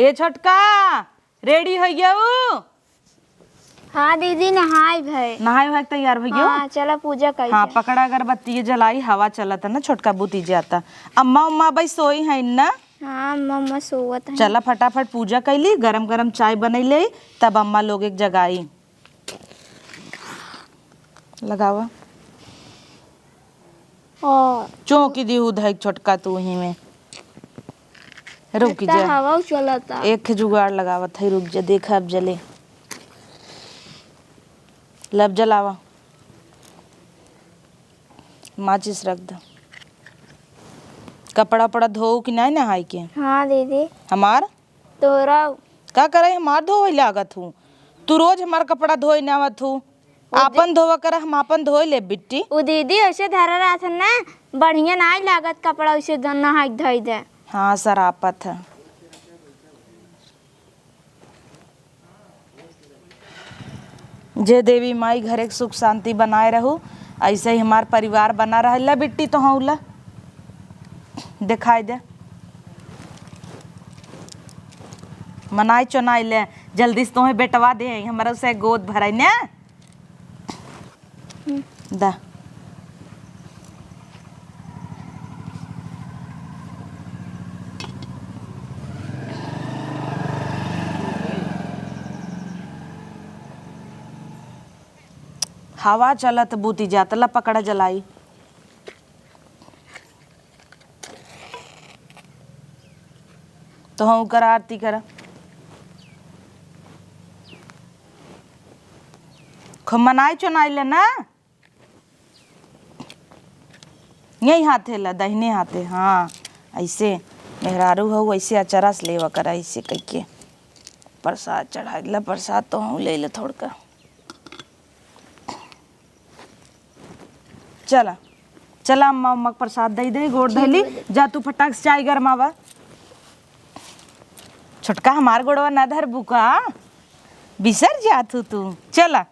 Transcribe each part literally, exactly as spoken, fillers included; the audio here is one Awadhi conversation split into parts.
ए छोटका, ready होइ गयू? हाँ दीदी, नहाई भय। नहाई भय, तैयार होइ गयू? हाँ, चला पूजा करी हाँ, जा। पकड़ा अगरबत्ती जलाई, हवा चलत है ना, छोटका बूती जाता। अम्मा उम्मा भाई सोई है ना? हाँ, अम्मा उम्मा सोवत है। चला फटाफट पूजा कैली, गरम गरम चाय बनैले, तब अम्मा लोग एक जगाई। लगावा। और चौंकी दी उधर छोटका तू ही में। रुक इतना जा। हवा चलता। एक जुगाड़ लगावत है, रुक जा, देखा अब जले। लब जलावा। माचिस रख द। कपड़ा उपड़ा धोऊ कि नाहीं नहाई के? हाँ दीदी। हमार? तोरा। का करे हमार धोवे लागत हूँ? तू रोज हमार कपड़ा धोए न आवत हूँ। उ दि- आपन धोवा कर, हम आपन धोए ले बिट्टी। उ दीदी ऐसे धरा रहत है ना, बढ़िया नाहीं लागत कपड़ा ऐसे द-, नहाई धोई दे। हाँ, सरापत है। जे देवी माई घरे के सुख शांति बनाए रहू, ऐसे ही हमार परिवार बना रहे। ला बिट्टी तो हूँ ला, दिखाई दे, मनाई चुनाई ले, जल्दी से तोहे बेटवा दे, हमरा से गोद भराई ने। दा। हवा चलत बूती जात, ला पकड़ा जलाई। तो हम कर आरती कर। खूब मनाई चुनाई ले ना। यही हाथे ला, दाहिने हाथे, हाँ, ऐसे मेहरारू हो, वैसे अचरा से लेवा करा, ऐसे कइके प्रसाद चढ़ाई ला। प्रसाद तो हम ले ले थोड़का। चला, चला अम्मा, अम्मा के प्रसाद दे दे, गोड़ धली। जा तू फटाक से चाय गरमावा। छोटका हमार गोड़वा ना धरबू का, बिसर जात हूँ तू। चला।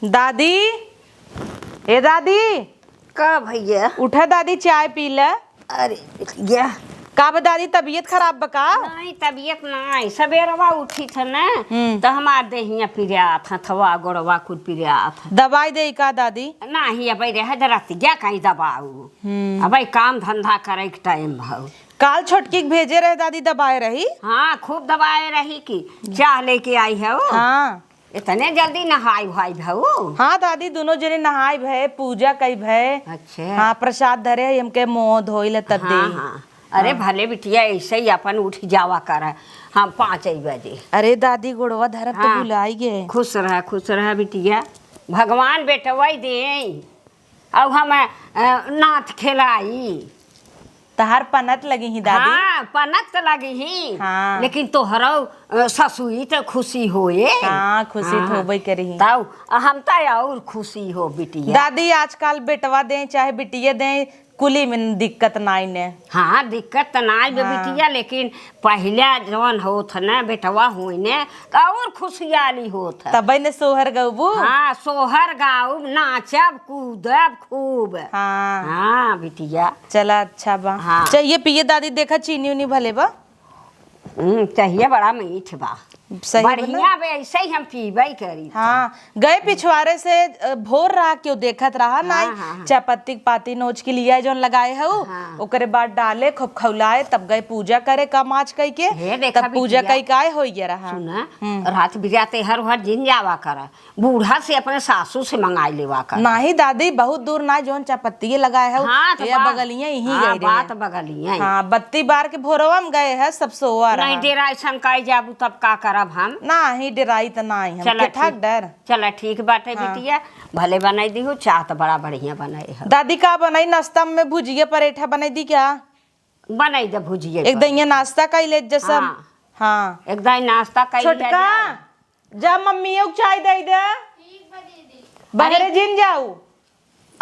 दादी, ए दादी। का भैया? उठा दादी, चाय पी ले। अरे बिटिया। का बा दादी, तबीयत खराब बा का? नहीं, तबीयत नहीं। सबेरवा उठी थ न, हम्म। त हमार देहिया पिरात, हथवा गोड़वा कुल पिरात। दवाई दे का दादी? नहीं, अबे रह दे, रतिया कहीं दबाऊ। हम्म। अबे काम धंधा करे के टाइम भऊ। काल छोटकी के भेजे रहे दादी, दबाए रही। हाँ, खूब दबाए रही कि चाह लेके आई है वो। हाँ। इतने जल्दी नहाई भई भऊ? हाँ दादी, दुनो जने नहाई भए, पूजा कई भए। अच्छा। हाँ, प्रसाद धरे है, हमके मुँह धोई ले तब हाँ, देई। हाँ। अरे हाँ। भले बिटिया, ऐसे ही अपन उठ जावा कर, हम पाँच ही बजे। अरे दादी, गोड़वा धरब तो हाँ। भुलाई गए। खुश रहा, खुश रहा बिटिया, भगवान बेटवा ही दे। अब हम, अ, नाथ खेलाई। तहार पनत लगी ही दादी। हाँ, पनत त लगी ही। हाँ। लेकिन तोहरो, अ, ससुई त खुशी होए। हाँ, खुशी त हाँ। होबे करी ही। तब हम त और खुशी हो बिटिया। दादी, आजकल बेटवा दे चाहे बिटिया दे, कुली में दिक्कत नाई ने। हाँ, दिक्कत त नाई बे हाँ। बिटिया, लेकिन पहिले जवन होत न बेटवा होई ने, त और खुशियाली होत है। तबे ने सोहर गउबू? हाँ, सोहर गाउब, नाचब, कूदब खूब। हाँ। हाँ, बिटिया। चला, अच्छा बा। हाँ। चाहिए पिए दादी, देखा चीनी उनी भले बा। हम्म, चाहिए बड़ा मीठ बा। सही बा ना? बढ़िया बे, ऐसे ही हम पीबे करी। हाँ, गए पिछवारे से, अ, भोर रहा क्यों देखत रहा हाँ, नाई, हाँ, हाँ। चापत्ती के पाती नोच के लिया जौन लगाए हऊ, हाँ। ओकरे बाद डाले, खूब खौलाए, तब गए पूजा करे का माच कई के, हे देखा तब पूजा बिटिया। कई के आए होई गया रहा। सुना, हम्म। रात बिराते हर हर जिन जावा कर, बूढ़ा से अपने सासू से मंगाई लेवा कर। नाही दादी, बहुत दूर ना, जौन चापत्तिये लगाए हऊ, हाँ, तो ये बा-, बगलिया यहीं हाँ, गए रहे। बात बगलिया ही। हाँ, बत्ती बार के भोरवा में गए है, सब सोवा रहा। नहीं डेराई संकाई जाबू तब का करब हम? नाही डेराई त नाही हम। चला के ठाक ठीक। डर। चला, ठीक बाटे हाँ। बिटिया, भले बनाई दीहू, चाह त बड़ा बढ़िया बनाए है। दादी, का बनाई नाश्ता में? भुजिया परेठा बनाई दी क्या? बनाई दे भुजिया एक परेठा। दइया नाश्ता कई ले जसम। हाँ। हाँ। एक दाई नाश्ता कई ले छोटका, जा। जा मम्मी के चाय दे दे। ठीक बा दीदी। बहरे अरे। जिन जाऊ।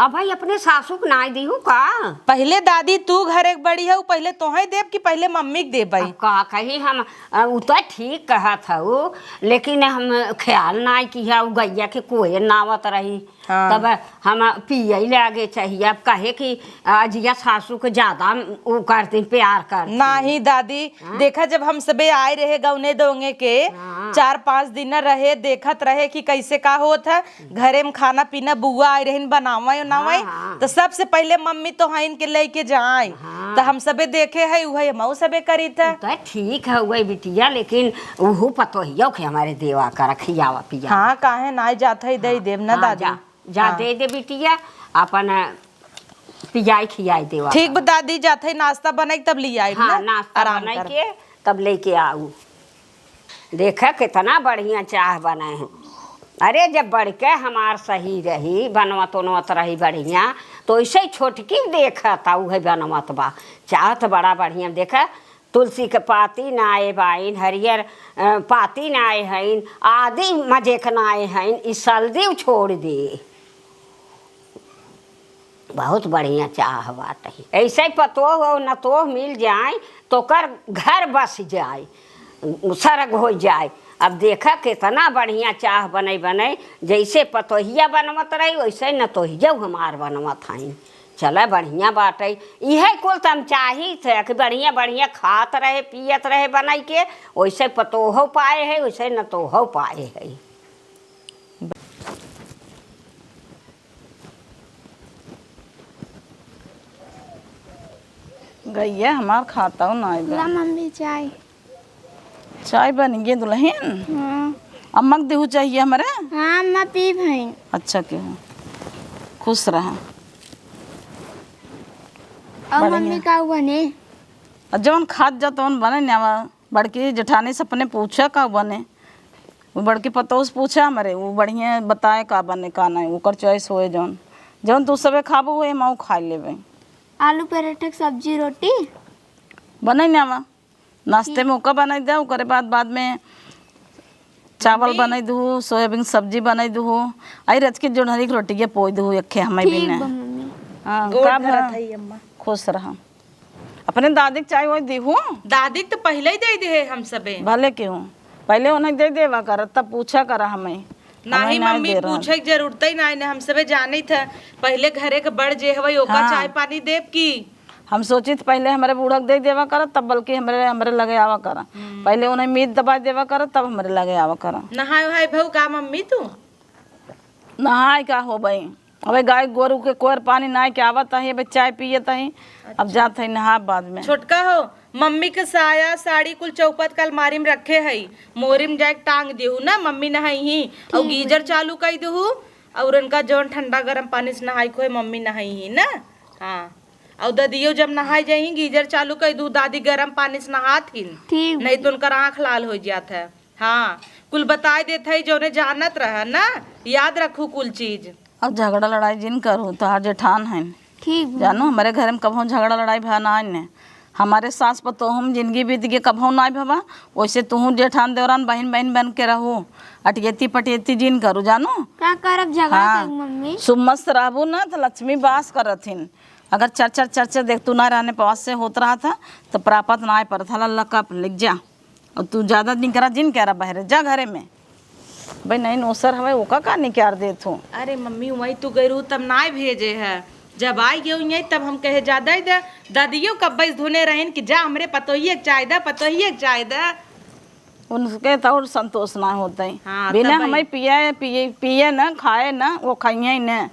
अब भाई अपने सासू के नाई दीहू का? पहिले दादी तू घरे के बड़ी हऊ, पहिले तोहे देब कि पहिले मम्मी के देबई? अब का कही हम, अ, उ त ठीक कहत हऊ, लेकिन हम ख्याल नाई किहा, उ गइया के कोयर नावत रही। हाँ। तब हम पियै लागे चाहिए। अब कहे कि अजिया सासू के ज्यादा उ करती, प्यार करती। नाही दादी, हाँ? देखा, जब हम सबे आए रहे गौने दोंगे के, हाँ। चार पाँच दिन रहे, देखत रहे कि कैसे का होत है। घरे में खाना पीना बुआ आए रहिन, बनावे उनावे, हाँ, हाँ। तो सबसे पहले मम्मी तो हइन के लेके जाए। हाँ। तो हम सबे देखे है, उहे हमहू सबे करी था। तो ठीक है, वही बिटिया, लेकिन उहू पतोहियो के हमारे देवा कर खियावा पिया। हाँ, काहे ना जात है, दे हाँ, देव ना हाँ, दादी। जा, जा हाँ। दे दे बिटिया, अपन पियाई खियाई देवा ठीक कर। बा दादी, जात है नाश्ता बनाई तब ले आई हाँ, ना, नाश्ता आराम बनाई कर। के तब लेके आऊ। देखा कितना बढ़िया चाह बने हैं। अरे, जब बड़के हमार सही रही, बनवत उनवत रही बढ़िया, तो ऐसे ही छोटकी देखत आ, उहे बनवत बा। चाह तो बड़ा बढ़िया। देखा, तुलसी के पाती नाए बाइन, हरियर, अ, पाती नाए हइन, आदी मजे के नाए हइन, ई सल्दी छोड़ दे। बहुत बढ़िया चाह बाटे। ऐसे पतोह और नतोह मिल जाए तो ओकर घर बस जाए, सरग हो जाए। अब देखा कितना बढ़िया चाह बनै बनै, जैसे पतोहिया बनवत रही वैसे नतोहिया हमार बनवत हईं। चला बढ़िया बाटे, इहे कुल त हम चाहित है कि बढ़िया बढ़िया खात रहे पियत रहे बनै के, वैसे पतोहो पाए है वैसे नतोहो पाए है। गइया हमार खातउ नाइ बा। ला मम्मी चाय। चाय बन गई दुल्हन। हाँ। अम्मा के देहू चाहिए हमरे? हाँ अम्मा पी भाई। अच्छा केहू। खुश रहा। और बढ़िया। मम्मी का बने? और जौन खात जा तौन बने न्यावा। बड़की जेठानी से अपने पूछा का बने, वो बड़की पतोह से पूछा हमरे, वो बढ़िया बताए का बने का नहीं, ओकर choice होए जौन, जौन तू सबे खाबू होए हम खाई लेबे। आलू पराठा के सब्जी रोटी बने ना बा, नाश्ते में ओका बनाई दे, ओकरे बाद, बाद में चावल ठीक। बनाई दू, सोयाबीन सब्जी बनाई दू, आई रच के जोनहरी के रोटी के पोई दू, एक खे हमें भी ठीक ना। बा मम्मी। हाँ, गोड़ का धरत भा? हई अम्मा। खुश रहा। अपने दादी के चाय वाय दीहू? दादी के तो पहिले ही दे दे है हम सबे। भले क्यों, पहिले उन्हें दे देवा कर, तब पूछा कर हमें। नहीं हमें ना मम्मी, दे रहा। पूछे के जरूरत ही ना है, हम सबे जाने थे। पहिले घरे के बड़ जे हवे, ओका हाँ। चाय पानी देब की? हम सोचित पहिले हमरे बूढ़ा के दे देवा कर, तब बल्कि हमरे, हमरे लगे आवा कर। हम्म। पहिले उन्हें मीत दबाई देवा कर, तब हमरे लगे आवा कर। नहाए वहाए भऊ का मम्मी तू? नहाए का हो भाई? अबे गाय गोरू के कोर पानी नाय के आवत हई, अबे चाय पियत हई, अब अच्छा। जात हई नहा बाद में। छोटका हो, मम्मी के साया साड़ी कुल चौपट के अलमारी में रखे हई, मोरी में जाके टांग देहू ना, मम्मी नहाई ही। और ठीक गीजर बा। चालू कई देहू, और उनका जौन ठंडा गरम पानी से नहाई खोए, मम्मी नहाई ही ना। हाँ, और ददियो जब नहाई जाई, गीजर चालू कई देहू, दादी गरम पानी से नहात ही, ठीक बा। नहीं तो उनकर आँख लाल हो जात है। हाँ, कुल बताए देत हई, जौने जानत रह ना, याद रखू कुल चीज। अब झगड़ा लड़ाई जिन करू, तोहार जेठान हईन। ठीक बा। जानू, हमरे घर में कबहूँ झगड़ा लड़ाई भा ना आइन। हमरे सास पतोह में जिंदगी बीत गई, कबहूँ ना भवा। वैसे तुहूँ जेठान देवरान बहिन बहिन बन के रहू, अटियती पटियती जिन करू, जानू। का करब झगड़ा हाँ। करू मम्मी? सुमस्त रहबू ना तो लक्ष्मी वास करत हिन। अगर चर चर चर चर देख तू ना रहने पास से होत रहा था, तो प्रापत ना आए पड़त हला, लका अपन लिख जा। और तू ज्यादा दिन करा जिन करा बहरे, जा घरे में। भाई नहीं नोसर हवे, ओका का निकार देत हो? अरे मम्मी, वही तू गई रहू तब नाय भेजे है, जब आई गई यही तब हम कहे ज्यादा ही दे, दादियो कब्बे से धुने रहन कि जा हमरे पतोहिए के चाय दे, पतोहिए के चाय दे। उनके तो और संतोष ना होते हैं। हाँ, बिना तब हमें पिए, पिए, पिए ना, खाए ना, वो खाइए ही ना।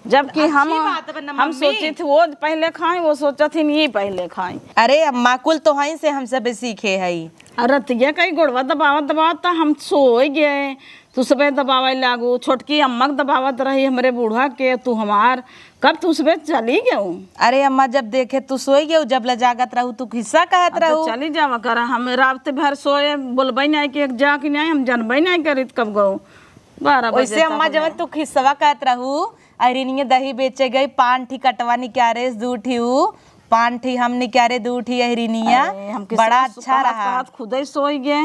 जबकि हम, अच्छी बात बा ना हम मम्मी। सोचित वो पहले खाएं, वो सोचत ही नहीं पहले खाएं। अरे अम्मा, कुल तो हई से हम सब सीखे हई। अरे रतिया कई गोड़वा दबावत दबावत त हम सोई गए। तू सबे दबावे लागू, छोटकी अम्मा के दबावत रही हमरे बूढ़ा के, तू हमार, कब तू सबे चली गऊ? अरे अम्मा, जब देखे तू सोई गऊ, जब ले जागत रहू तू खिस्सा कहत अब तो रहू। चली जावा करा, हम रात भर सोए, बोलबे नहीं कि एक जा कि नहीं, हम जनबे नहीं करित कब गऊ। बारह बजे वैसे तक अम्मा, जब ले। तू खिस्सवा कहत रहू, अहिरिनिया दही बेचे गई, पान ठी कटवा निकारे, दू ठी ऊ, पान ठी हम निकारे, दू ठी अहिरिनिया, अरे, हम किसी बड़ा का अच्छा सुपहात रहा। पहात खुदे सोई गए।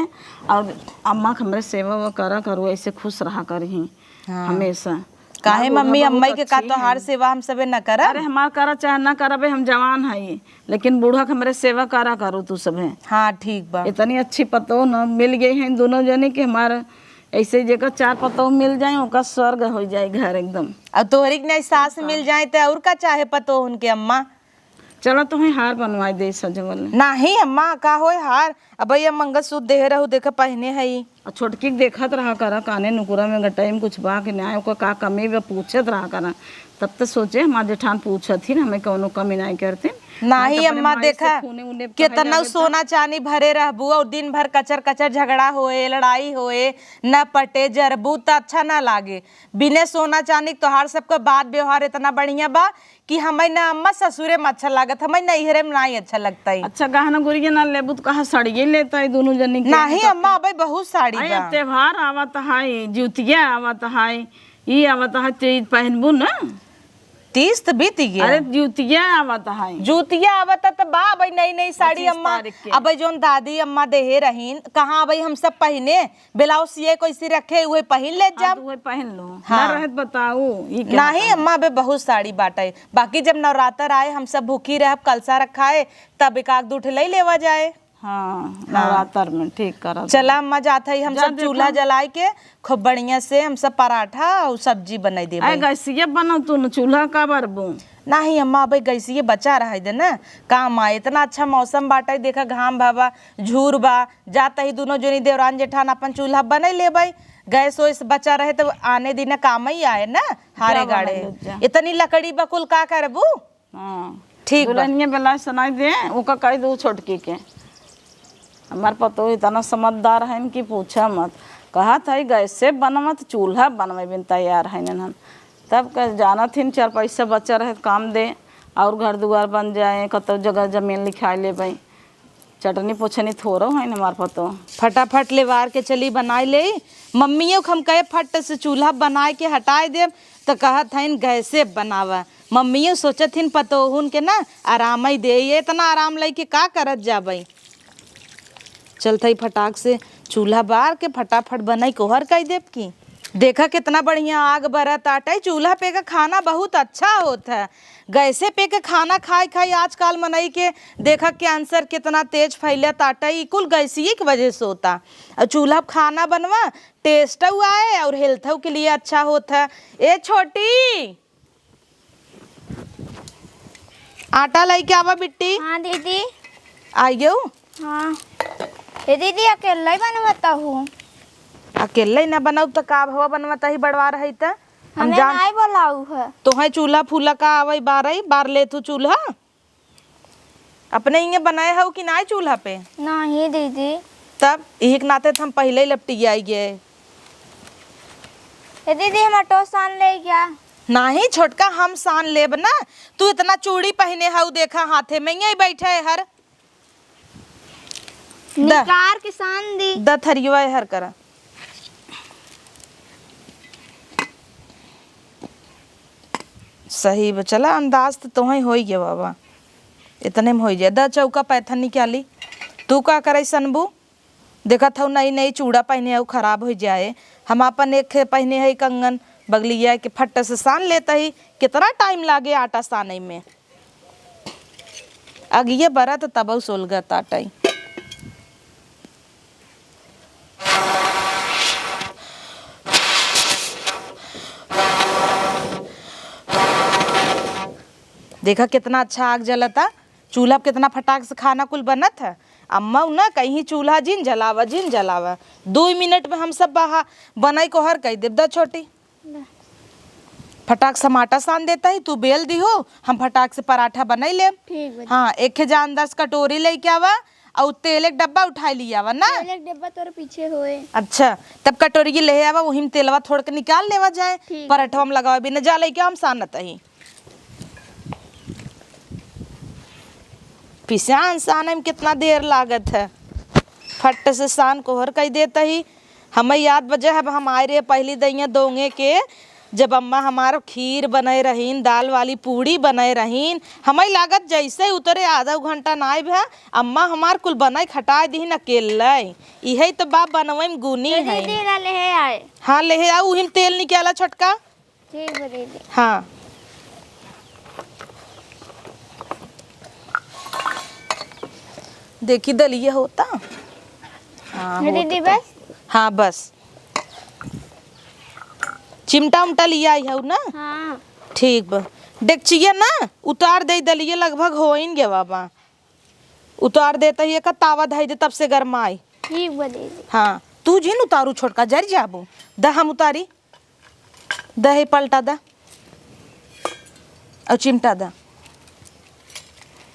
और अम्मा के हमरे सेवा वो करा करू, ऐसे खुश रहा करही हाँ। हमेशा। काहे हमार बूढ़ा मम्मी, बहुत अम्मा के का अच्छी तोहार हैं। सेवा हम सबे न करब? अरे, हमार करा चाहे ना करबे, हम जवान हई, लेकिन बूढ़ा के हमरे सेवा करा करू तू सबे। हाँ, ठीक बा। इतनी अच्छी पतोह न मिल गई हैं दोनों जने के हमारे ऐसे जेकर चार पतोह मिल जाए, ओकर स्वर्ग हो जाए घर एकदम। अब तोहरी के नहीं सास मिल जाए, तो और का चाहे पतोह उनके अम्मा? चला, तोहे हार बनवाए दे सजवल। नाही अम्मा, का होए हार? अब ये मंगलसूत्र देहे रहू, देखा पहिने है ई। आ छोटकी के देखत रहा करा, काने नुकुरा में गटाई में कुछ बा कि नाय, ओकर का कमी बा, पूछत रहा करा। तब तो सोचे, हमार जेठान पूछत ही ना, हमें कौनो कमी नाय करते। नाही अम्मा, देखा, केतना सोना चानी भरे रहबू और दिन भर कचर कचर झगड़ा होए, लड़ाई होए, न पटे, जरबू त अच्छा ना लागे। बिने सोना चानी के तोहार सबके बात व्यवहार इतना बढ़िया बा कि हमें ना अम्मा ससुरे में अच्छा लागत, हमें नैहरे में नाई अच्छा लगता है। अच्छा, गहना गुरिया ना लेबू तो कहा साड़िये लेता है दोनों जनी के? नाही अम्मा, अबे बहुत साड़ी अरे, बा। त्योहार आवत है, जुतिया आवत है, ई आवत है, तो ई पहनबू ना। तीज तो बीत गया। अरे, जुतिया आवत है। जुतिया आवत है तो बा अबे नई नई साड़ी पच्चीस अम्मा। तारीख के। अबे जोन दादी अम्मा देहे रहीन, कहाँ अबे हम सब पहिने? ब्लाउज सिए कैसे रखे, उहे पहिन ले हाँ, जाब। तो उहे पहिन लो। हाँ। ना रहत बताऊ, ई क्या नाही बताई? अम्मा, अबे बहुत साड़ी बाटे। बाकी जब नवरात्र आए, हम सब भूखी रहब, कलसा रखाए, तब एक आध दू ठे ले लेवा जाए। हाँ, हाँ। नवरात्र में ठीक करब। चला अम्मा, जात है, हम जा सब देखा। चूल्हा जलाए के खूब बढ़िया से हम सब पराठा और सब्जी बनाई देबे। अरे गैसिया बनाओ तू न, चूल्हा का बरबू? नाही अम्मा, अबे गैसिये बचा रहे दे ना। काम आए, इतना अच्छा मौसम बाटे, देखा घाम भावा, झूर बा, जात ही दोनों जनी देवरान जेठान अपन चूल्हा बनाई लेबे। गैस वैस बचा रहे तो आने दिन काम ही आए ना, हारे जा गाड़े। बना लो जा। इतनी लकड़ी बकुल का करबू? हाँ। ठीक बा। दुल्हनिया बेला सुनाई दे, ओका कह दू छोटकी के। हमार पतोह इतना समझदार है कि पूछा मत। कहत है गैसे बनवा त चूल्हा बनवे बिन तैयार है नन। तब क जानत हिन चार पैसा बचा रहे त काम दे और घर दुआर बन जाए, कतौ जगह जमीन लिखाए लेबे। चटनी पोछनी थोड़ो है हमार पतोह। फटाफट लेवार के चली बनाई ले। मम्मियों के हम कहे फट से चूल्हा बनाए के हटाए देब, त कहत हइन गैसे बनावा। मम्मियों सोचत हिन पतोहुन के ना आराम ही दे, ये इतना आराम लइके का करत जाबई। चलत हई फटाक से चूल्हा बार के फटाफट बनाई कोहर कई देब की। देखा कितना बढ़िया आग बरत आटे, चूल्हा पे का खाना बहुत अच्छा होत है। गैसे पे के खाना खाई खाई आजकल मनई के देखा कैंसर कितना तेज फैलत आटे, ई कुल गैसिये के वजह से होता। और चूल्हा पे खाना बनवा टेस्टऊ आए और हेल्थऊ के लिए अच्छा होत है। ए छोटी, आटा लइके आवा बिट्टी। हाँ दीदी। आइयो। हाँ। ए दीदी, अकेले ही बनवता हूँ। अकेले ही ना बनाऊ त का भवा बनवता ही बड़वा रही त। हम हमें जान नाई बोलाऊ है। तोहे चूल्हा फूला का आवई बारई, बार ले तू चूल्हा। अपने इहे बनाए हऊ कि नाई चूल्हा पे? नहीं दीदी। तब इही के नाते त हम पहिले ही लपटियाई गए। ए दीदी, हमार टो सान ले गया। नाही छोटका, हम सान लेब ना। तू इतना चूड़ी पहिने हऊ, देखा हाथे में यही बैठे हर। द। निकार के सान दी। द थरियवा हर करा। सही बा, चला अंदाज त तोहई होई गया बाबा, इतने में होई जाए। द चौका पैथन निकाली, तू का करे सनबू? देखत हऊ नई नई चूड़ा पहिने हऊ खराब होई जाए। हम आपन एक ठे पहिने हई कंगन, बगलिया के फट से सान लेत ही। कितना टाइम लागे आटा सानई में? अगिये बरत तबऊ सोलगत आटई। देखा कितना अच्छा आग जलता, चूल्हा पे कितना फटाक से खाना कुल बनत है। अम्मा उ ना कहीं चूल्हा जिन जलावा, जिन जलावा, दुई मिनट में हम सब बहा बनई कोहर कई देब। द छोटी, ले। फटाक से हम आटा सान देत ही, तू बेल दिहो, हम फटाक से पराठा बनई लेब। ठीक बा। हाँ, एक ठे जा अंदर से कटोरी लेके आवा, और तेल एक डब्बा उठाई लिया आवा ना। तेल एक डब्बा तोरे पीछे होए। अच्छा, तब कटोरी की ले आवा, वही में तेलवा थोड़ के निकाल लेवा जाए। ठीक। पराठवा में लगावा बिना जा लेके हम सानत ही। पिसान साने में कितना देर लागत है, फट से सान कोहर कई देत ही। हमें याद बजे, अब हम आए रहे पहली दइया दोंगे के, जब अम्मा हमार खीर बनाए रहीन, दाल वाली पूड़ी बनाए रहीन, हमें लागत जैसे उतरे आधा घंटा नाई भा, अम्मा हमार कुल बनाए खटाए दीन अकेले। इहे तो बा बनवे में गुनी है। दीदी ला ले आए। हाँ, ले आओ, उही में तेल निकाला छोटका। ठीक बा दीदी। हाँ। देखी दलिया होता। हाँ, दीदी, होता। बस? हाँ, बस। चिमटा उमटा लिया आई हऊ ना? हाँ। ठीक बा। डेकचिया ना उतार दे, दलिया लगभग होइन गवा बा। उतार देता ही, एक तावा धई दे, तब से गरमाई। ठीक बा दीदी। हाँ, तू जिन उतारू छोटका, जर जाबू। द हम उतारी। द है पलटा द। और चिमटा द।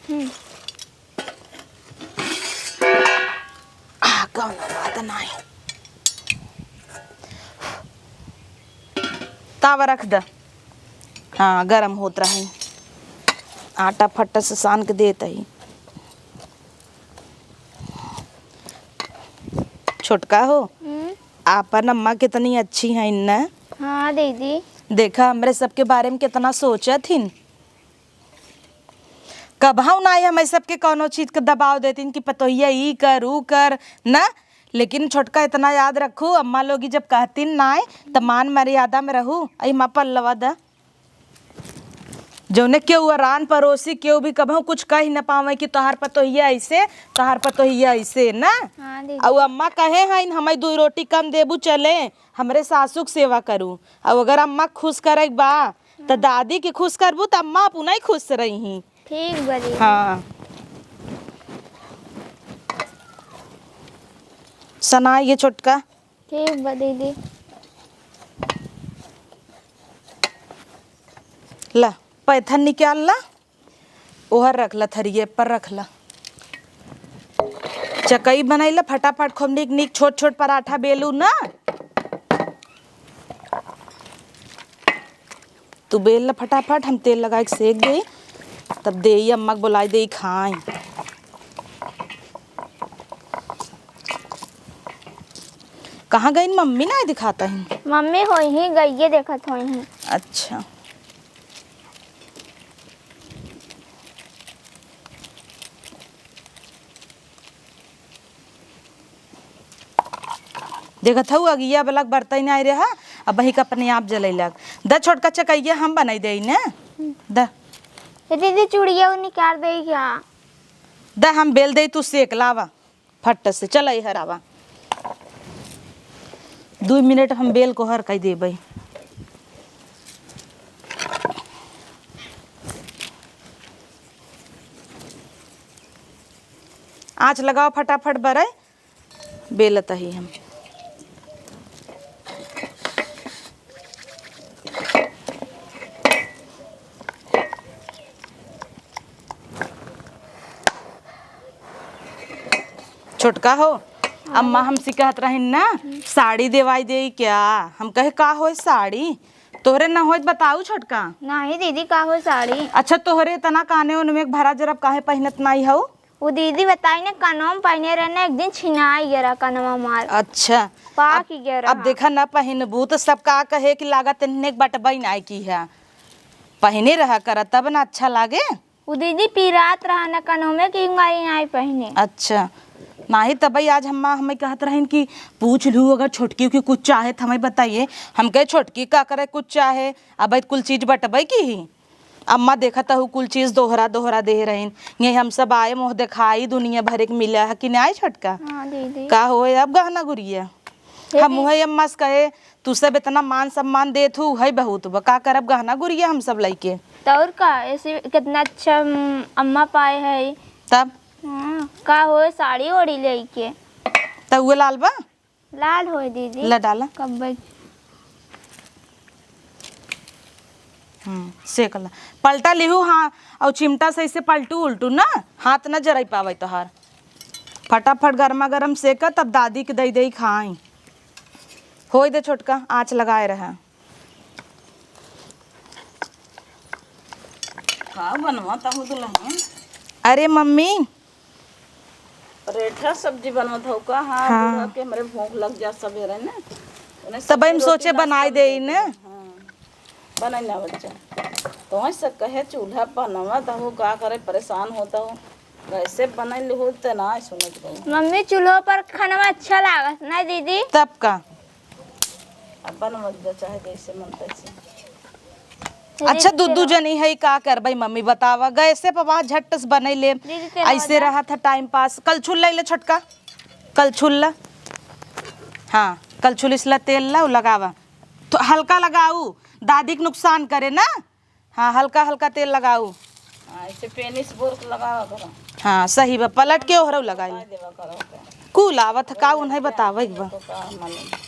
हम्म। आ, कौनो बात नाई। तावा रख द। हाँ, गरम होत रही। आटा फट्टा से सान के देत ही। छोटका हो, हम्म? आपन अम्मा कितनी अच्छी हैं न? हाँ दीदी। देखा, हमरे सबके बारे में कितना सोचत हिन। कबहू ना हमें सबके कौनो चीज के दबाव देतिन कि पतोहिया ई कर, ऊ कर, ना। लेकिन छोटका, इतना याद रखू, अम्मा लोग जब कहतिन ना, त मान मर्यादा में रहू। आई माँ पल्लवा द। जौने केहू अरान पड़ोसी केहू भी कबहू कुछ कह न पावे कि तोहार पतोहिया ऐसे, तोहार पतोहिया ऐसे, ना? हाँ दीदी। अउ अम्मा कहे हैं, "हमें दुई रोटी कम देबू, चले, हमरे सासू के सेवा करू।" अउ अगर अम्मा के खुश करे के बा, त हाँ। दादी के खुश करबू, त अम्मा अपना ही खुश रही। ठीक बा दीदी। हाँ। सनाई ये छोटका। ठीक बा दीदी। ला, पैथन निकाल ला, ओहर रख ला, थरिये पर रख ला। चकई बनाई ला फटाफट, खूब नीक नीक छोट छोट पराठा बेलू ना। तू बेल ला फटाफट, हम तेल लगाई के सेक देई, तब देई अम्मा के बोलाई देई खाई। कहाँ गईन मम्मी, ना दिखाता है? मम्मी होई ही, गइये देखत होई ही। अच्छा। देखत हऊ, अगिया वाला बरतन आए रहा, अब वही का अपने आप जले लग। द छोटका चकइया हम बनाई देई ने। द। ए दीदी, चूड़िया निकाल देई क्या? द हम बेल देई, तू सेक लावा फट से। चल, इहर आवा, दुई मिनट हम बेल कोहर कई देबई। आँच लगावा फटाफट बरे। बेलत ही हम। छोटका हो, हाँ। अम्मा हमसे कहत रहिन ना, हम्म। साड़ी देवाई देई क्या? हम कहे, "का होए साड़ी? तोहरे ना होए त बताऊ छोटका।" नहीं दीदी, का होए साड़ी? अच्छा, तोहरे इतना काने ओनमे के भरा जरब काहे पहिनत नाई हऊ? उ दीदी बताई ने, कनवा में पहिने रहे ना, एक दिन छिनाई गया रहा कनवा मार। अच्छा। पाक अब, गया रहा। अब देखा ना पहिनबू त सब का कहे कि लागत इन्हने के बटबई नाई की है। पहिने रहा करा तब ना अच्छा लागे। उ दीदी पिरात रहा ना कनवा में कि उंगारी नाई पहिने। अच्छा। नाही तबई आज हम्मा हमें कहत रहिन कि पूछ लू अगर छोटकी के कुछ चाहे त हमें बताइए। हम कहे छोटकी का करे कुछ चाहे, अब कुल चीज बटबई की ही। अम्मा देखत हऊ कुल चीज दोहरा दोहरा देह रहिन। ये हम सब आए मोह देखाई दुनिया भर के मिला है कि नाई छोटका? हाँ दीदी। का होए अब गहना गुरिया? हे हम दी- उहे अम्मा से कहे, "तू सब इतना मान सम्मान देत हू, उहे बहुत बा। का करब गहना गुरिया हम सब लइके?" त और का, ऐसे कितना अच्छा, उम, अम्मा पाए है। तब? हाँ, का होए साड़ी ओढ़ी लइके। त उहे लाल बा? लाल होए दीदी। ला डाला। कब्बे। हम्म, सेक ला। पलटा लिहू, हाँ, और चिमटा से ऐसे पलटू उल्टू ना, हाथ ना जराई पावे तोहार। फटाफट गर्मा गर्म सेका, तब दादी के दई दई खाई। होई दे छोटका, आँच लगाए रहा। का बनवत हऊ दुल्हन? अरे मम्मी, परेठा सब्जी बनवत हऊ का? हाँ, हाँ। बूढ़ा के हमरे भूख लग जा सबेरे ने। उन्हें तब हम सब्जी रोटी सोचे नाश्ता बनाई में देई दे ने। हाँ। बनाई ना बच्चा। तोहे से कहे चूल्हा बनवत हऊ का करे परेशान होत हऊ। कैसे बनल हो ते ना सुनत हऊ। मम्मी चूल्हो पर खाना अच्छा लागत ना दीदी? तब का? अब बनवत जा चाहे जैसे मन तैसे। अच्छा, दू दू जनी है, का करबई मम्मी, बतावा। गैसे पर वहाँ झट से बनई ले। दीदी, तेल ऐसे हो जा। रहा था टाइम पास। कलछुल ले ले छोटका, कलछुल ला। हाँ, कलछुल इसला तेल ला, लगावा। तो हल्का लगाऊ, दादी के नुकसान करे ना। हाँ, हल्का हल्का तेल लगाऊ। हाँ, ऐसे पेनिस बोर के लगावा करो। हाँ, सही बा, पलट के ओहरऊ लगाई। लगा देवा करो ओके। कुल आवत ह का, उन्हें बतावे के बा। तो का मालूम।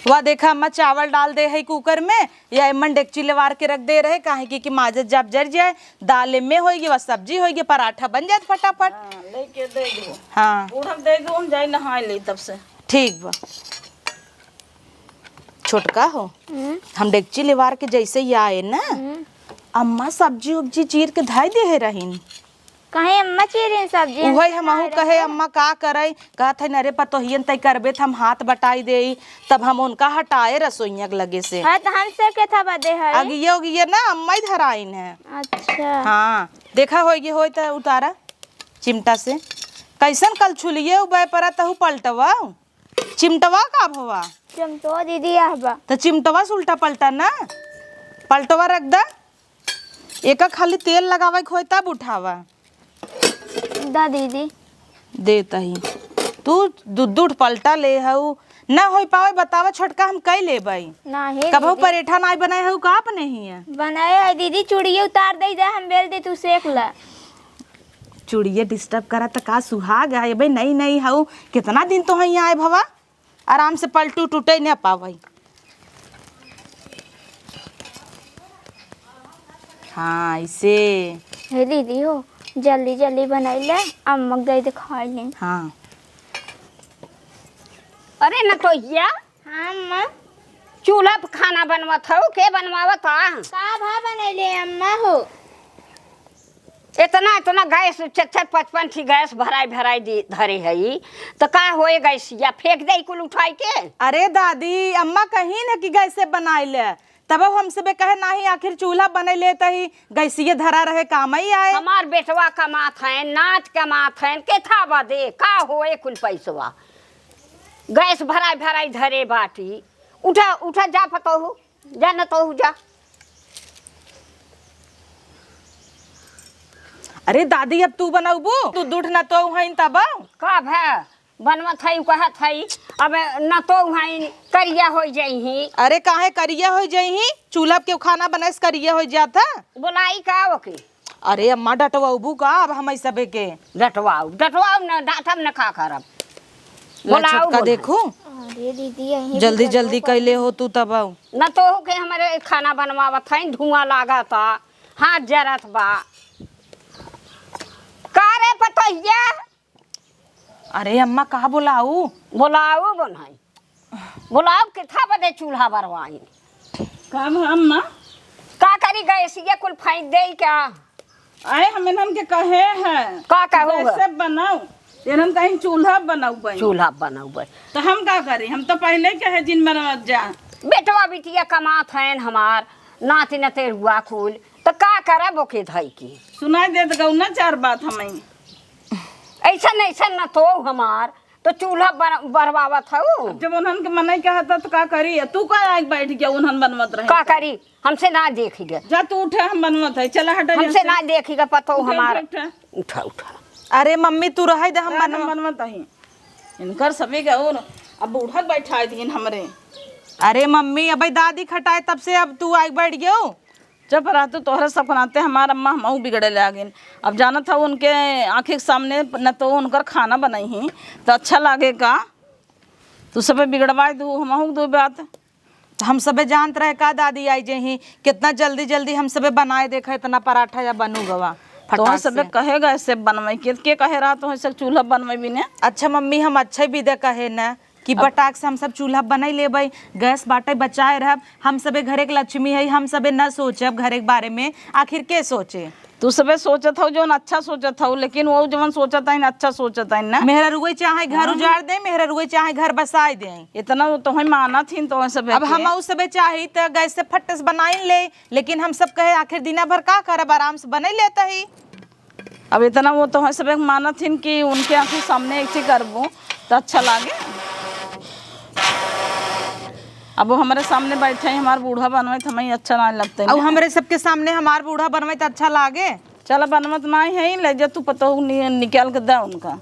वा देखा, अम्मा चावल डाल दे है कुकर में, या एमन डेगची लेवार के रख दे रहे, काहे कि, कि माजत जाप जर जाए, दाल एमे होइगी, वा सब्जी होइगी, पराठा बन जात फटाफट। हाँ, लेके दे दो। हाँ। बूढ़ा दे दो, हम जाई नहाए ले तब से। ठीक बा। छोटका हो, हम्म। हम डेगची लेवार के जैसे ही आए ना, हम्म। अम्मा सब्जी उब्जी चीर के धाई दे रहीन। कहे अम्मा चीरिन सब्जी, उहई हम हमहू कहे, अम्मा का करे, कहत है, "अरे पतोहियन तय करबे त हम हाथ बटाई देई।" तब हम उनका हटाए रसोइया के लगे से। हाँ, तो हम से के था बदे है। अगिये उगिये ना अम्मा ही धराइन है। अच्छा। हाँ, देखा होइगे होई त उतारा चिमटा से। कैसन कलछुलिये उबे परा तहु पलटवा। चिमटवा का भवा? चिमटवा दीदी यह बा। त चिमटवा से उल्टा पलटा ना, पलटवा रख दा। एका खाली तेल लगावे के होई तब उठावा। दा दीदी। दे तही। तू दू दू ठो पलटा ले हऊ, ना होई पावे बतावा छोटका, हम कई लेबई। नाही कबहू दीदी। परेठा नाही बनाए हऊ का अपने हिया? बनाए है दीदी, चूड़िये उतार दे दे, हम बेल दे तू सेक ला। चूड़िये disturb करा त का सुहाग है? अबे नई नई हऊ, कितना दिन तो हिया आए भवा। आराम से पलटू टूटे न पावई। हाँ, ऐसे। हे दीदी हो, जल्दी जल्दी बनाई ले, अम्मा के दे दे खाई ले। हाँ। अरे नतोहिया। हाँ अम्मा। चूल्हा पे खाना बनवत हऊ, के बनवावत ह? का भा बनैले अम्मा हो? इतना, इतना गैस, चार, चार, पाँच, पाँच ठी गैस भराई, भराई दी, धरे हई, त का होए गैसिया? फेंक दे कुल उठाई के। अरे दादी, अम्मा कही न कि गैसे बनाई ले, तब हम सबे कहे नाही, आखिर चूल्हा बने ले तही गैसिये धरा रहे, काम ही आए। हमार बेटवा कमात है, नात कमात है, केथा बदे का होए कुल पैसवा? गैस भराई, भराई धरे बाटी। उठा, उठा जा पतोहू। जा नतोहू जा। अरे दादी, अब तू बनउबू? तू दूठ नतोहू हईन तब? का भा? बनवत हई, कहत हई, अब नतोहू हईन, करिया होइ जइहीं। अरे काहे करिया होइ जइहीं? चूल्हा पे केहू खाना बनाइस करिया होइ जात ह? बोलाई का ओके? अरे अम्मा, डटवाउबू का अब हमई सबे के? डटवाउ, डटवाउ न, डांटब न का करब? ला बोलाउ छोटका बोला। देखू। अरे दीदी, यहीं जल्दी, भी जल्दी डटवा कैले हो तू तब आउ। न तोहू के हमरे खाना बनवावत हईन, धुआं लागत, हाथ जरत बा। का रे पतोहिया? अरे अम्मा, का बोलाऊ? बोलाऊ बोनई। बोलाऊ, केथा बदे चूल्हा बरवाई। का भा अम्मा? का करी, गैसिया कुल फेंक देई का? आए, हम इन्हन के कहे है। का कहू है? गैसे बनाऊ। इन्हन कहीं चूल्हा बनाऊ बई। चूल्हा बनाऊ बई। तो हम का करी? हम तो पहले कहे जिन बनवत जा। बेटवा बिटिया कमात हईन हमार, नाती नतेरुआ कुल, तो का करब ओके धई के? सुनाई देत गऊ ना चार बात हमई। ऐसन, ऐसन नतोहू हमार, तो चूल्हा बर-, बरवावत हऊ। अब जब उन्हन के मनई कहत ह, तो का करी? तू का आके बैठ गया, उन्हन बनवत रहे का तो। करी? हमसे ना देखी गए। जा तू उठा, हम बनवत है। चला हटा हमसे यहाँ से। ना देखी गए पतोहू उठा, हमार। उठा, उठा। उठा, उठा। अरे मम्मी, तू रहे दे, हम ना, बनवा- हम बनवत हई। इनकर सभी के और अब बूढ़ा के बैठाए दीन हमरे। अरे मम्मी, अबे दादी खटाए तब से अब तू आके बैठ गयो। चुप रह तू, तोहरे सब के नाते हमार अम्मा हमहू बिगड़े लागिन। अब जानत हऊ उनके आँखी के सामने न तो उनकर खाना बनइहीं त अच्छा लागे का? तू सबे बिगड़वाए दू, हमहू के दू बात। त हम सबे जानत रहे का दादी आई जइहीं, कितना जल्दी जल्दी हम सबे बनाए देखा इतना पराठा या बनू गवा तोहर फटाक सबे से। कहे गए से बनवाई के, के कहे रहा तोहर से चूल्हा बनवाई बिने? अच्छा मम्मी, हम अच्छा ही विदा कहे न। कि अब बटाक से हम सब चूल्हा बनई लेबई, गैस बाटे बचाए रहब। हम सबे घरे के लक्ष्मी हई, हम सबे न सोचब घरे के बारे में, आखिर के सोचे? तू सबे सोचत हऊ जौन अच्छा सोचत हऊ, लेकिन वो जवन सोचत हईन अच्छा सोचत हईन ना। मेहररुए चाहे घर हाँ। उजाड़ दे, मेहररुए चाहे घर बसाए दे। इतना वो तोहे मानत हिन तो सबे अब के। हम ऊ सबे चाही त गैस से फट से बनाई ले, लेकिन हम सब कहे आखिर दिना भर का करब, आराम से बनई लेत ही। अब इतना वो तो है, सबे मानत हिन कि उनके आँखी सामने एक चीज करबो तो अच्छा लागे। अब वो हमरे सामने बैठे हैं, हमार बूढ़ा बनवे तो हमें अच्छा ना लगते अब ना। हमरे सबके सामने हमार बूढ़ा बनवे तो अच्छा लागे। चला बनवत ना है, ले जा तू पतोहू नि-, निकाल के दे उनका।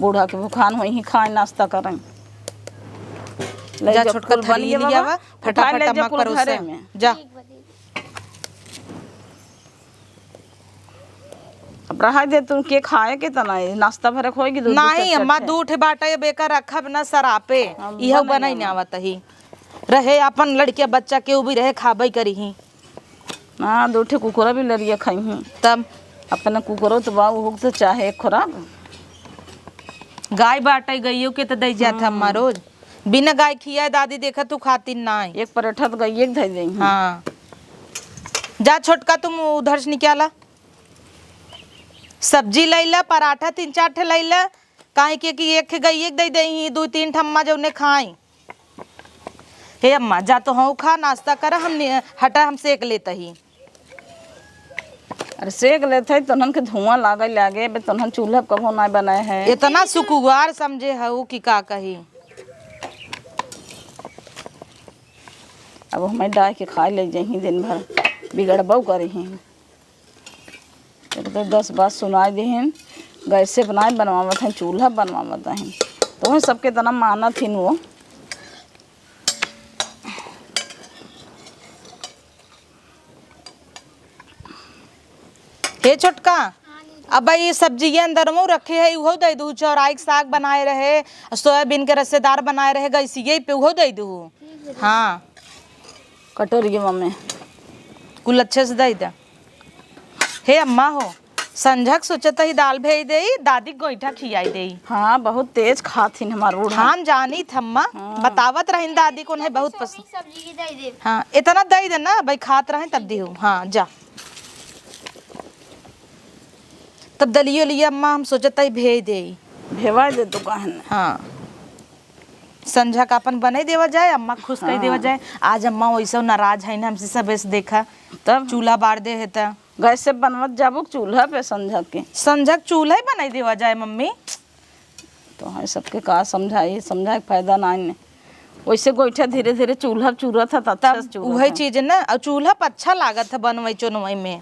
बूढ़ा के भुखान होइहीं, खाए नाश्ता करें। ले जा जा छोटका कुल थरी बनिए लिया बाबा, बा, उठा फटाफट ले जा अम्मा कुल परोसे। घरे में। जा। अब रहा दे, तू के खाए के तना है, नाश्ता भरे होई कि दूध, दूध नहीं, चट-चट अम्मा, है। दू ठे बाटे, अब एका रखब ना सरापे, हाँ, इहो बने बनई ना। ना आवत ही। रहे अपन लड़किया बच्चा के, उ भी रहे खाबई करी ही। हाँ, दू ठे कुकुरा भी लरिया खाई ही। तब? अपने कुकुरो तो बा, उहो तो चाहे एक खुराक। गाय बाटे, गइयो के तो दई जात है अम्मा हम्म। रोज। बिना गाय खियाए दादी देखा तू खाती ना है। एक पराठा तो गइये के धई देई। हाँ। जा छोटका, तुम उधर से निकाला। सब्जी लैला, पराठा तीन चार ठे लैला, काहे के कि एक ठे गइये के दे देही, दू तीन ठम्मा जौने खाई। हे अम्मा, जा तो हूँ खा, नाश्ता करा, हम नि-, हटा, हम सेक लेत ही। अरे सेक लेत है, तोहन के धुआं लागे लागे, बे तोहन चूल्हा कबो ना बनाए है। इतना सुकुवार समझे हऊ कि का कही। अब हमें डाह के खाए ले जही दिन भर, बिगड़बो करे ही। एक तो दस बात सुनाई देहिन, गैसे बनाए बनवावत हैं, चूल्हा बनवावत हैं, तो वही सबके तना मानत हिन वो। हे छोटका, अब ये सब्जी के अंदर में रखे है, उहो दे दू, चौराई के साग बनाए रहे, सोयाबीन के रसेदार बनाए रहे, गैसिये पे उहो दे दू। हाँ। कटोरी में कुल अच्छे से दे दे। हे अम्मा हो, संझक सोचत ही दाल भेज देई, दादी गोइठा खियाई देई। हाँ, बहुत तेज खात हिन हमार बूढ़ा। हम जानी थ अम्मा, हाँ। बतावत रहिन दादी को नहीं बहुत पसंद। सब्जी की दे दे। हाँ, इतना दे दे ना भाई, खात रहे तब दिहू। हाँ, जा। तब दलियो लिया अम्मा, हम सोचत ही भेज देई। भेवा दे तो कहन। हाँ। संझा का अपन बनाई देवा जाए, अम्मा खुश कर देवा हाँ। जाए। आज अम्मा वैसे नाराज है ना हमसे, सबे से देखा। तब? चूल्हा बार दे है त। गैस से बनवत जाबो चूल्हा पे संझा के। संझा के चूल्हा ही बनाई देवा जाए मम्मी। तो है सबके का समझाई, समझाए के फायदा ना है। वैसे गोइठा धीरे धीरे चूल्हा चूरत है त अच्छा तब से चूरत उहे है। चीज ना, और चूल्हा पर अच्छा लागत है बनवई चुनवई में।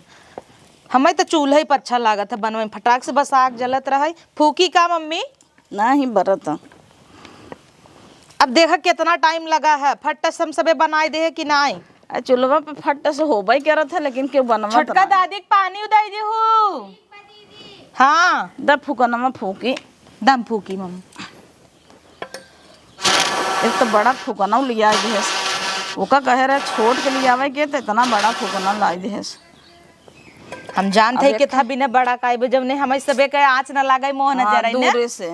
हमें तो चूल्हा ही पर अच्छा लागत है बनवई में। फटाक से बस आग जलत रहे। फूकी का मम्मी? नाही बरत। अब देखा कितना टाइम लगा है, फट्ट से हम सबे बनाए दे है कि नाई? आ, चूल्हा पे फट्ट से होबे करत है, लेकिन केहू बनवत छोटका ना। दादी के पानी उदाई दे हो। हाँ। द फुकनमा फूकी। दम फूकी मम्मी। एक तो बड़ा फुकना लिया दिहस, ओका कहे रहे छोट के लियावे के, तो इतना बड़ा फुकना लाई दिहस। हम जानत अब हई एक कि था बिना बड़ा काइबे, जब ने हमें सबे के आँच न लागे, मोह न हाँ, जरे ने। दूरे से,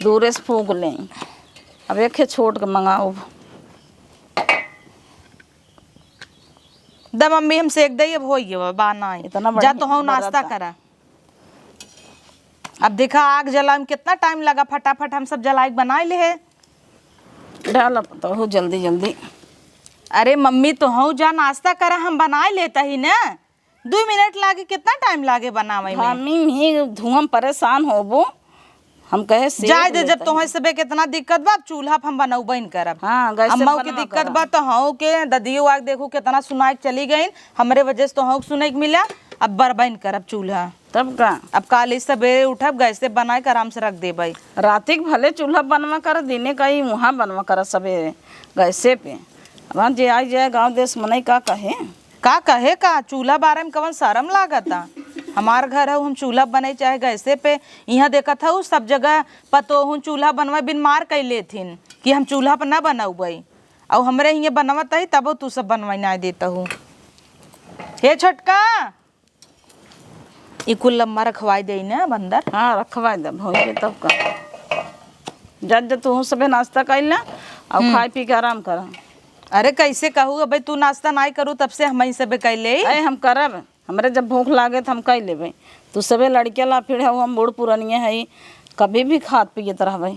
दूरे से फूंक लें। अब एक है छोट के मंगाओ। द मम्मी, हम सेक दई, अब होई गवा, बा ना। इतना जा बढ़िया तो हम नाश्ता बरता। करा। अब देखा, आग जलावे में कितना टाइम लगा, फटाफट हम सब जलाई के बनाए ले है। डाल अब तो हो जल्दी जल्दी। अरे मम्मी, तो हऊ जा नाश्ता करा, हम बनाए लेता ही ना। दुई मिनट लागे, कितना टाइम लागे बनावे में? हम ही धुआं में परेशान होबो, हम कहे सेक जाए दे, जब लेता तोहे ही। सबे कितना दिक्कत बा, अब चूल्हा पे हम बनौबे न करब। हाँ, गैस से अम्मा के बनवा दिक्कत करब। बा, तो हऊ के ददियो आग देखो कितना सुनाए के चली गई, हमरे वजह से तो हऊ के सुने के मिला। अब बरबे न करब चूल्हा। तब का? अब काली सबेरे उठब, गैसे बनाए के आराम से रख देबै। राती के भले चूल्हा बनवा कर, दिने का ही वहाँ बनवा कर सबेरे गैसे पे। अब जे आई जाए गाँव देश मनई का कहे? का कहे का? चूल्हा बारे में कवन शरम लागता? हमार घर हऊ, हम चूल्हा बने चाहे गैसे पे। इहाँ देखत हऊ सब जगह पतोहू चूल्हा बनवा बिन मार कइ लेथिन कि हम चूल्हा पर ना बनउबै। अउ हमरे हियाँ बनवत ही तबो तू सब बनवाई ना देत हऊ। हे छोटका, ई कुल लम्मा रखवाई देई ना बंदर। हाँ, रखवाई दे भौजी, तब का। जा, जा, तू सबे नाश्ता कइल ना, अउ हम्म। खाए पी के आराम करा। अरे, कैसे कहू, अबे तू नाश्ता नाई करू, तब से हमही सबे कइ लेई। अरे, हम करब, हमरे जब भूख लागे, त हम कइ लेबे। तू सबे लड़के ला, फिर हऊ, हम बूढ़ पुरनिया हई, कभी भी खात पियत रहबे।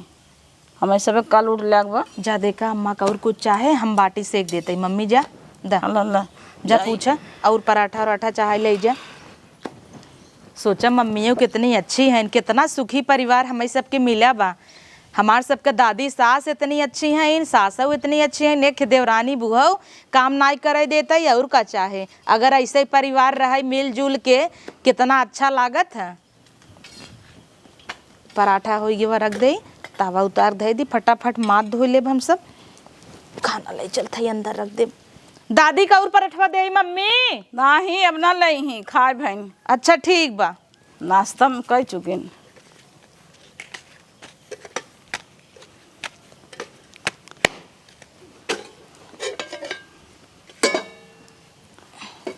हमें सबे कल उठ लाग बा। जा देखा, अम्मा का और कुछ चाहे, हम बाटी सेक देते। मम्मी जा, दा। ला, ला। जा जाई। पूछा, और पराठा वराठा चाहे ले जा। सोचा, मम्मियों कितनी अच्छी हैं, कितना सुखी परिवार हमें सबके मिला बा। हमार सबके दादी सास इतनी अच्छी हैं, इन सासऊ इतनी अच्छी हैं, एक देवरानी बुहऊ काम नाई करे देते, और का चाहे। अगर ऐसे परिवार रहे मिलजुल के, कितना अच्छा लागत है। पराठा होई गवा, रख देई, तावा उतार धई दी, फटाफट माथ धोई लेब हम सब, खाना लइ चलत हई अंदर रख देब। दादी का और पराठवा देई मम्मी? नाही, अब ना लइहीं, खाए भइन। अच्छा ठीक बा। नाश्ता हम कइ चुकिन।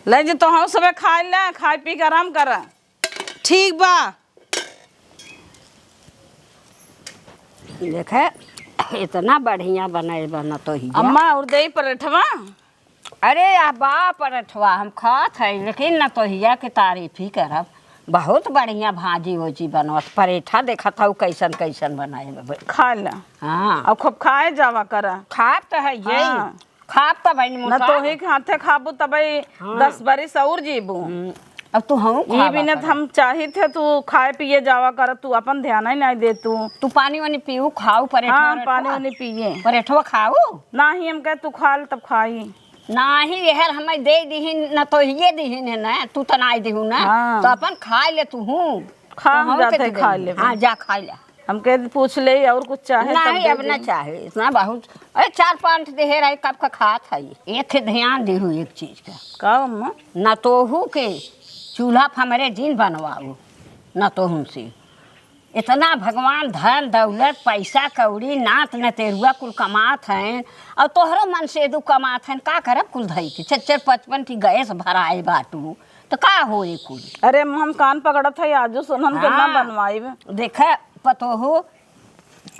ले जे तोहउ सबे खाइ ले, खाइ पी के आराम कर। ठीक बा। देखे, इतना बढ़िया बनइ बा नतोहिया। अम्मा, और देई पराठवा? अरे, आ बा पराठवा, हम खात हई, लेकिन नतोहिया के तारीफ ही करब। बहुत बढ़िया भाजी ओजी बनवत, पराठा देखत हऊ कइसन कइसन बनइ बा। खा ला। हाँ। अब खूब खाए जावा करा। खात त हइये। हाँ। खाब तबही न मोटा। नतोही के हाथे खाबू तबही हाँ। दस बरिस और जीबू। हम्म, अब तू हूँ ई खावा बिना त कर। हम चाहित है तू खाए पिए जावा कर, तू अपन ध्यान ही नाहीं दे तू। तू पानी वानी पीऊ, खाऊ, परेठवा हाँ, वरेठवा। पानी वानी पिए। परेठवा खाऊ? नाही, हम कहे तू खा ले तब खाई। नाही, एहर हमें दे दिहिन, नतोहिए दिहिन है ना, तू त नाहीं दिहू ना, हाँ। तो अपन खाइ ले तू हूँ। खा, तो हम हम जाते के खा देबे। लेबे। हाँ, जा खाइ ले। हमके पूछ ले और कुछ चाहे तब नहीं, दे अब ना देई। चाहे, इतना बहुत। अरे, चार पाँच देहे रहे, कब का खात है। एक ध्यान देहु एक चीज का। का अम्मा? नतोहू के चूल्हा पे हमरे जिन बनवाऊ, नतोहू से। इतना भगवान धन दौलत, पैसा कौड़ी, नात नतेरुआ कुल कमात हैं, और तोहरो मन से दू कमात हैं, का करब कुल धई के? चार चार पाँच पाँच ठी गैस भराए बाटू, तो का होए कुल? अरे, हम कान पकड़त है, आजू से उन्हन के ना हाँ। बनवाइब। देखे, पतोहू,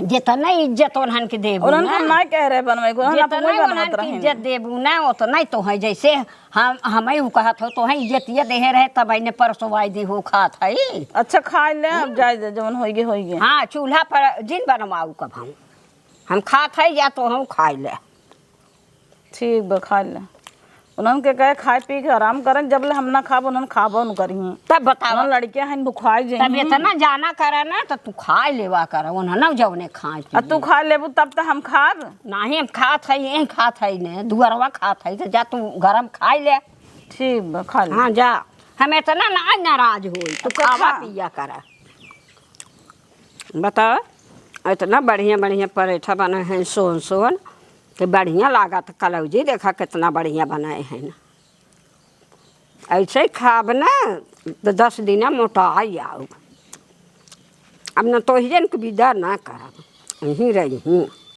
जितना इज्जत उन्हन के देबू उन्हन ना, के ना कह रहे बनवाई को, उन्हन जितना अपन वही उन्हन बनवत के रहे। इज्जत देबू ना, उतना ही तो है। जैसे हम, हमें उ कहत हो, तो है इज्जतिया देहे रहे, तब इन्हें परसोवाई दी हो खात है। अच्छा, खाइ ले, अब जाए दे, जवन होइगे, होइगे। हाँ, चूल्हा पर जिन बनवाऊ कब हम। हम खात है या तो हम खाइ ले। ठीक बा, खाइ ले। उन्हन के कहे खाए पी के आराम करन, जब ले हम ना खाब, उन्हन खाबो न करिहीं। तब बतावा। उन्हन लड़के हैं, भुखाई तब जइहीं। इतना जाना करे ना, तो तू खाइ लेवा कर, उन्हन ना जवने खाए आ तू पी। खाइ लेबू तब तो हम खाब। नाही, हम खात है, यहीं खात है ने, दुअरवा खात है, तो जा तू गरम खाइ ले। ठीक बा, खा ले। हाँ, जा। हम इतना ना नाराज होई, तू अच्छा, खावा खा। पिया करा। बताओ, इतना बढ़िया बढ़िया परेठा बने हैं, सोन सोन, कि बढ़िया लागत। कलौजी देखा कितना बढ़िया बनाए हैं ना। ऐसे ही खाब ना, तो दस दिना मोटा आई आऊ। अब नतोहियन के विदा ना करब, यहीं रही।